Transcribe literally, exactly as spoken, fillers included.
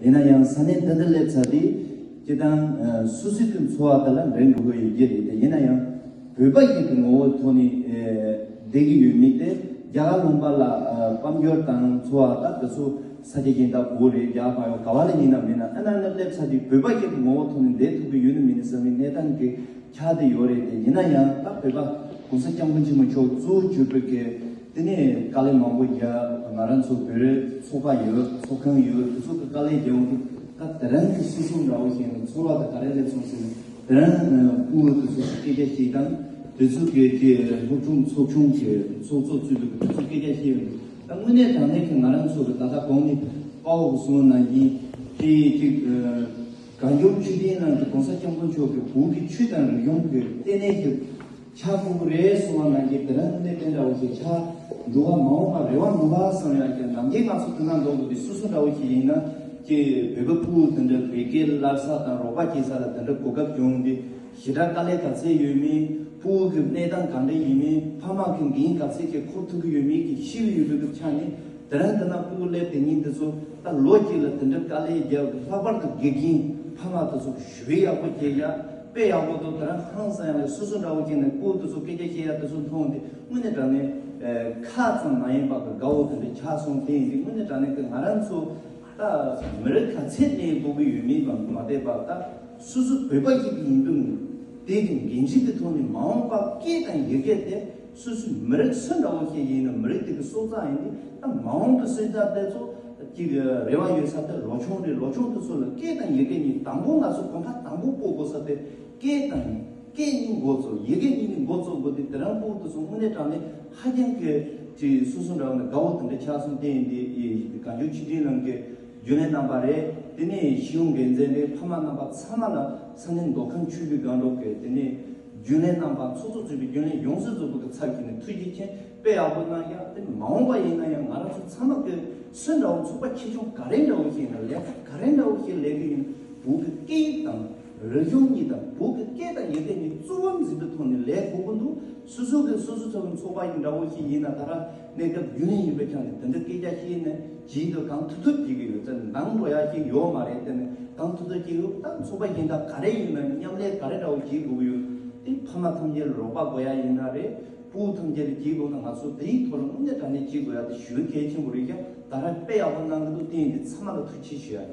ཡིན་ན་ཡང་ས་གནས་འདི་འདི་སླེབས་ཚར་དུས་སྤྱིར་བཏང་ཨ་སོ་སོའི་གི་འཚོ་བ་དེ་ལ་འགྲན་འགྲོ་གི་ཡོད་རྒྱུ་རེད་དེ། ཡིན་ན་ཡང་བོད་པ་ཞིག་གི་ངོ་བོའི་ཐོག་ནས་ཨ་བསྡད་ཀྱི་ཡོད་མེད་དེ། རྒྱ་གར་ལུང་པ་ལ་ཨ་དཔལ་འབྱོར་དང་འཚོ་བ་ད་དེ་ཚོ་ས་ཆ་གཞན་དག་བོད་རེད། རྒྱ་གར་ཕར་ཡོང་ག་བ་ལ་ཡིན་ན་མིན་ན། ཨ་ན་ན་སླེབས་ཚར་དུས་བོད་པ་ཞིག་གི་ངོ་བོའི་ཐོག་ནས་བསྡད་ཐུབ་ཀྱི་ཡོད་ན་མིན་ན་བསམ་པའི་གནས་སྟངས་ཀྱི་ཆགས་བསྡད་ཡོད་རེད་དེ། ཡིན་ན་ཡང་ད་བོད་པ་༸གོང་ས་༸སྐྱབས་མགོན་ཆེན་པོ་མཆོག་གཙོ་བོ་གྱུར་པའི་གི་དེ་ནས་དཀའ་ལས་མང་པོ་བརྒྱབ། ང་རང་ཚོ་བོད་རིགས་ཚོགས་པ་ཡོད། ཚོགས་ཁང་ཡོད། དེ་ཚོ་གི་དཀའ་ལས་བརྒྱབ་འོང་དུས་ད་དེ་རིང་གི་སྲིད་སྐྱོང་འདྲ་བོ་ཞིག་ནས་ཚོར་བ་དང་ག་རེ་སླེབས་སོང་ཟེར་ན། དེ་རིང་ཕྲུ་གུ་དེ་ཚོ་སྐད་ཆ་བཤད་སྟངས་དེ་ཚོ་གི་གི་སློབ་ཆུང་ཚོགས་ཆུང་གི་ཚོགས་གཙོ་གཙོས་པའི་དེ་ཚོ་སྐད་ཆ་བཤད་ཡོང་དུས་ད་དངོས་གནས་དྲང་གནས་ཀྱི་ང་རང་ཚོ་གི་ད་ལྟ་གོང་ནས་དཔའ་བོ་གི་གསུངས་ནང་བཞིན་དེ་གཅིག་གངས་ལྗོངས་ཆོས་ལྡན་རྣམས་ཀྱི་༸གོང་ས་༸སྐྱབས་མགོན་མཆོག་གིས་བོད་ཀྱི་ཆོས་དང་རིག་གཞུང་གི་ལྟེ་གནས་ཤིག་ཆགས་དགོས་ཀྱི་རེད་གསུངས་པ་ནང་བཞིན་དེ་རིང་དངོས་གནས་དེ་འདྲ་བོ་ཞིག་ཆགས་འགྲོ་བ་མ་འོངས་པ་རེ་བ་མི་འབའ་བསམ་ཡང་ཀྱང་ནམ་རྒྱུན་ང་ཚོ་དེ་ན་འདོགས་དགོས་དུས་སོ་སོ་འདྲ་བོ་ཞིག་ཡིན་ན་ཀྱི་བོད་པ་ཕྲུ་གུ་དེ་འདྲ་བོད་སྐད་བསླབ་ས་དང་རོགས་པ་བྱེད་ས་ལ་དེ་འདྲ་གོ་སྐབས་བྱུང་སྟེ་ཞེ་དྲག་དཀའ་ལས་ག་ཚད་ཡོད་མེད། ཕྲུ་གུ་གི་གནས་སྟངས་ག་འདྲ་ཡིན་མིན། ཕ་མ་གི་འགན་ག་ཚད་ཀྱི་འཁུར་ཐུབ་ཀྱི་ཡོད་མེད་ཀྱི་ཤེས་ཀྱི་ཡོད་པའི་སྐབས་ཆ་ནས་དེ་རིང་དེ་ན་ཕྲུ་གུ་སླེབས་དེ་ཉིན་དེ་ཚོ་ད་ལོ་གཅིག་ལ་དེ་འདྲ་དཀའ་ལས་བརྒྱབ། ལྷག་པར་དུ་དགེ་རྒན་ཕ་མ་དེ་ཚོ་ཞུ་ཡག་པོ་བྱེད་ཡ་དཔེ་ཡག་པོ་འདུག་དེ་རིང་ཧང་སང་ཡག་ལ་སོ་སོ་འདྲ་བོ་བྱས་ནས་ཕྲུ་གུ་དེ་ཚོ་སྐད་ཆ་བཤད་ཡ་དེ་ཚོ་མཐོང་དེ་དངོས་གནས་དྲང་གནས་ཨ་ཁ་ཙམ་མ་ཡིན་པ་གི་དགའ་བོ་དེ་འདྲ་ཆགས་སོང་། དེ་ཡིན་དུས་དངོས་གནས་དྲང་གནས་ཀྱི་ང་རང་ཚོ་ད་མི་རིགས་ག་ཚད་གནས་དགོས་ཀྱི་ཡོད་མེད་ལ་མ་བལྟས་པར་ད། སོ་སོ་བོད་པ་ཞིག་ཡིན་དུས་དེ་གི་འགན་འཁྲི་དེ་ཐོག་ནས་མ་འོངས་པ་སྐད་དང་ཡི་གེ་དེ་སོ་སོའི་མི་རིགས་སུ་འདྲ་བོ་ཞིག་ཡིན་ན་མི་རིགས་དེ་གི་སྲོག་རྩ་ཡིན་དུས་ད་མ་འོངས་པའི་སོན་རྩ་དེ་ཚོ་ཅིག་རེ་བ་ཡོད་ས་དེ་ལོ་ཆུང་རེད། ལོ་ཆུང་དེ་ཚོ་ལ་སྐད་དང་ཡི་གེ་གཉིས་དང་པོ་ང་ཚོ་གོམ་པ་དང་པོ་སྤོ་དགོས་ས་དེ་སྐད་དང་སྐད་གཉིས་འགོ་ཚུགས། ཡི་གེ་གཉིས་ནས་འགོ་ཚུགས་དགོས་དུས་དེ་རིང་ཕྲུ་གུ་དེ་ཚོ་དངོས་གནས་དྲང་གནས་ཧ་ཅང་གི་ཅིག་སོ་སོ་འདྲ་བོ་ནས་དགའ་བོ་དེ་འདྲ་ཆགས་སོང་། དེ་ཡིན་དུས་གངས་ལྗོངས་ཆོས་ལྡན་རྣམས་ཀྱི་རྒྱུན་ལས་རྣམ་པ་རེད། དེ་ནས་ཤེས་ཡོན་འགན་འཛིན་རེད། ཕ་མ་རྣམ་པ་ཚང་མ་ལ་ས་གནས་མདོ་ཁམས་ཆུ་བཞི་སྒང་དྲུག་གི་དེ་ནས་རྒྱུན་ལས་རྣམ་པ་ཚོགས་གཙོ་གཙོས་པའི་རྒྱུན་ལས་ཡོངས་སུ་རྫོགས་པ་གི་ཚབ་བྱས་ནས་ཐུགས་རྗེ་ཆེ། དཔེ་ཡག་པོ་གནང་ཡག་དེ་མ་འོངས་པ་ཡིན་ན་ཡང་ང་རང་ཚོ་ཚང་མ་གི་སུ་འདྲ་བོ་ཚོགས་པ་ཆེ་ཆུང་ག་རེ་འདྲ་བོ་ཞིག་ཡིན་ན་ལས་ཀ་ག་རེ་འདྲ་བོ་ཞིག་ལས་ཀྱི་ཡིན། བོད་ཀྱི་སྐད་ཡིག་དང་རིག་གཞུང་གཉིས་དང་བོད་ཀྱི་སྐད་དང་ཡི་གེ་གཉིས་གཙོ་བོ་འཛིན་པའི་ཐོག་ནས་ལས་དགོས་ཀྱི་འདུག་སོ་སོ་གི་སོ་སོ་ཚོ་གི་ཚོགས་པ་ཡིན་འདྲ་བོ་ཞིག་ཡིན་ན་ད་ར་གནས་སྐབས་རྒྱུན་ལས་ཡིན་པའི་ཆ་ནས་དེ་འདྲ་སྐད་ཆ་བཤད་ནས་བྱེད་དུ་གང་ཐུབ་ཐུབ་བྱེད་ཀྱི་ཡོད་ཚེ་འདང་འགྲོ་ཡ་ཞིག་ཡོད་མ་རེད། དེ་ནས་གང་ཐུབ་ཐུབ་བྱེད་ཡོད། ད་ཚོགས་པ་གཞན་དག་ག་རེ་ཡིན་ན་མཉམ་ལས་ག་རེ་འདྲ་བོ་བྱེད་དགོས་ཀྱི་ཡོད། དེ་ཕ་མ་ཐམས་ཅད་ལ་རོགས་པ་དགོས་ཡ་ཡིན་ན་རེད། ཕྲུ་གུ་ཐམས་ཅད་ལ་བྱེད་དགོས་ན་ང་ཚོ་དེའི་ཐོག་ལ་དངོས་གནས་དྲང་གནས་བྱེད་དགོས་ཡ་དེ་ཞེ་པོ་གལ་ཆེན་པོ་རེད་ཤག་ད་ར་དཔེ་ཡག་པོ་གནང་གི་འདུག་བསྟན་འདི་ཚང་མ་ལ་ཐུགས་རྗེ་ཆེ་ཞུ་ཡ་ཡིན།